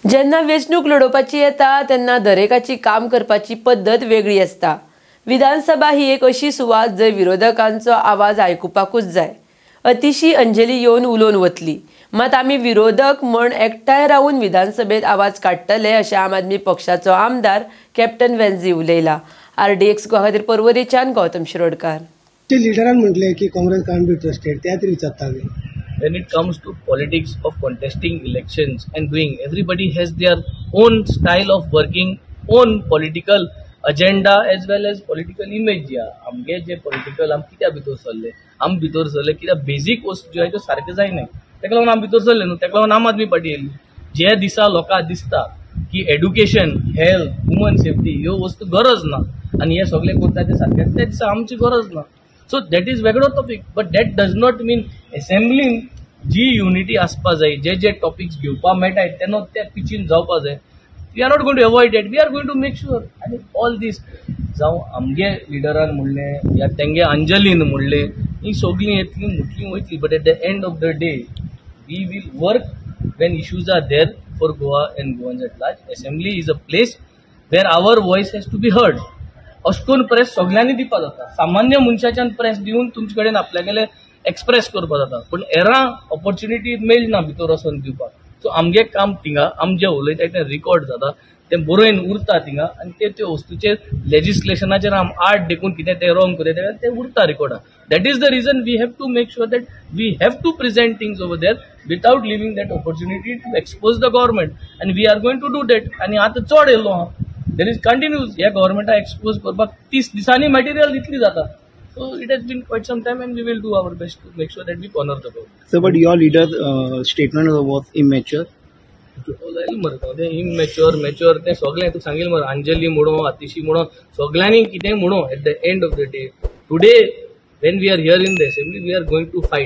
जेन्ना वेंचणूक लडोवपाची येता तेन्ना दरेकाची काम करपाची पद्दत वेगळी आसता. विधानसभा ही एक अशी सुवात जंय विरोधकांचो आवाज आयकुपाकूच जाय. अतिशी अंजली येवन उलोवन वतली, मात आमी विरोधक म्हण एकठांय रावून विधानसभेत आवाज काडटले अशें आम आदमी पक्षाचो आमदार कॅप्टन वेन्झी उलयला. आरडीएक्स गोवा खातीर पर्वरीच्यान गौतम शिरोडकार. लिडरान म्हटलें की काँग्रेस कांट बी ट्रस्टेड, त्या तरी विचारता आमी. When it comes to politics of contesting elections and doing, everybody has their own style of working, own political agenda as well as political image. या आमगे जे political आम कित्या भितर सरले, आम भितर सरले कित्याक बेजीक वस्तू ज्यो आहा त्यो सारक्यो जायना, ताका लागून आम भितर सरले न्हू, ताका लागून आम आदमी पार्टी येयली. जे दिसा लोकांक दिसता की एड्युकेशन, हेल्थ, वुमन सेफ्टी ह्यो वस्तू गरज ना आनी हे सगळे करता ते सारके, त्या दिसा आमची गरज ना. सो that is वेगळो topic, but that does not mean असेंब्लीन ji unity आसपा जाय, जे जे टॉपिक्स घेवपा मेळटाय तेन्ना ते पिचीन जावपा जाय. We are not going to avoid that, we are going to make sure. आनी ऑल दीस जावं आमगे लिडरान म्हणलें या तेंगे अंजलीन म्हणलें, ही सगळीं येतली मुटली वयतली, but at the end of the day we will work when issues are there for Goa and Goans at large. Assembly is a place where our voice has to be heard. अशें करून press सगळ्यांनी दिवपा जाता, सामान्य मनशाच्यान press दिवन तुमचे कडेन आपल्यागेले express करपा जाता, पूण एरा ऑपॉर्च्युनिटी मेळना भितर वचोन दिवपाक. सो आमगे काम थिंगा, आम जें उलयता तें रिकॉर्ड जाता, तें बरोवन उरता थिंगा आनी ते त्यो वस्तूचेर लेजिस्लेशनाचेर आम आर्ट देखून कितें तें रॉंग करता तें उरता रिकॉर्डा. That is the reason we have to make sure that we have to present things over there without leaving that opportunity to expose the government, आनी we are going to do that. आनी आतां चड येयलो आहा, there is continuous ह्या गव्हर्मेंटाक expose करपाक 30 दिसांनी material दितली जाता. So it has been quite some time and we will do our best to make sure that we corner the government. So but your leader statement was immature. मरे तें immature mature तें सगळें तुका सांगील मरे, अंजली म्हणो, आतिशी म्हणो, सगळ्यांनी कितें म्हणो, at the end of the day today when we are here in the assembly we are going to fight.